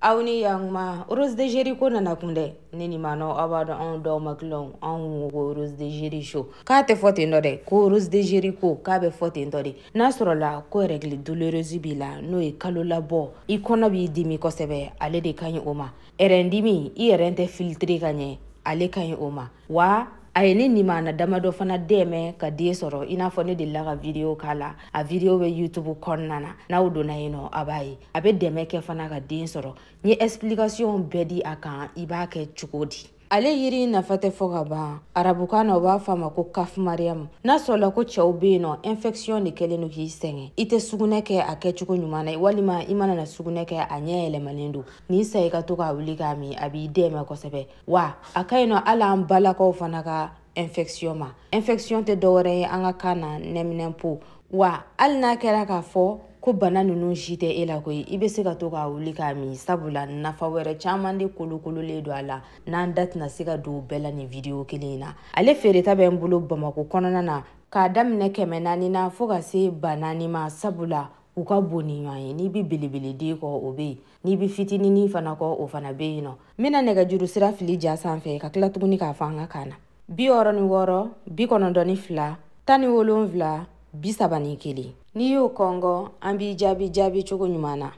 Aw ni yakuma Rose de Jéricho nana kun dɛ. Ne ni ma nɔ, aw b'a dɔn anw dɔw ma kilanw, anw ko Rose de Jéricho k'a tɛ fɔ ten dɔ dɛ, ko Rose de Jéricho k'a bɛ fɔ ten tɔ de. N'a sɔrɔla ko règle douloureuse b'i la, n'o ye kalo labɔ, i kɔnɔ b'i dimi kosɛbɛ, ale de ka ɲi o ma. Ɛrɛndimi, i yɛrɛ tɛ filtrer ka ɲɛ, ale ka ɲi o ma. Wa a ye ne nimana damadɔ fana dɛmɛ ka den sɔrɔ, i n'a fɔ ne delila ka video k'a la, a video bɛ YouTube kɔnɔna na, n'aw donna yen nɔ a b'a ye. A bɛ dɛmɛ kɛ fana ka den sɔrɔ. N ye explication bɛɛ di a kan, i b'a kɛ cogo di. Ale yiri nafa tɛ fɔ ka ban. Arabukan na u b'a fɔ a ma ko kaf mariam. N'a sɔrɔla ko cɛw bɛ yen nɔ, infection de kɛlen don k'i sɛgɛn, i tɛ sugunɛ kɛ a kɛcogo ɲuman na, walima i mana na sugunɛ kɛ a ɲɛ yɛlɛmalen don, n'i sa i ka to k'a wuli k'a min, a b'i dɛmɛ kosɛbɛ. Wa a ka ɲi nɔ hali an balakaw fana ka infection ma. Infection tɛ dɔwɛrɛ ye an ka kan na, nɛminɛnpo. Wa hali n'a kɛra k'a fɔ ko bana ninnu si tɛ e la koyi, i bɛ se ka to k'a wuli k'a min, sabula nafa wɛrɛ caman de kolokololen don a la, n'an da tɛna se ka don o bɛɛ la nin video kelen in na. Ale feereta bɛ n bolo Bamakɔ kɔnɔna na, k'a daminɛ 400 na fo ka se 4000 ma, sabula u ka bon ni ɲɔgɔn ye. N'i bɛ belebeleden kɔ o bɛ yen, n'i bɛ fitininin fana kɔ o fana bɛ yen nɔ. N bɛna nɛgɛjuru sira fili ja sanfɛ ka tila tuguni k'a fɔ an ka kan na. 66 92 17 31. N'i y'o kɔngɔ, an b'i jaabi jaabi cogo ɲuman na.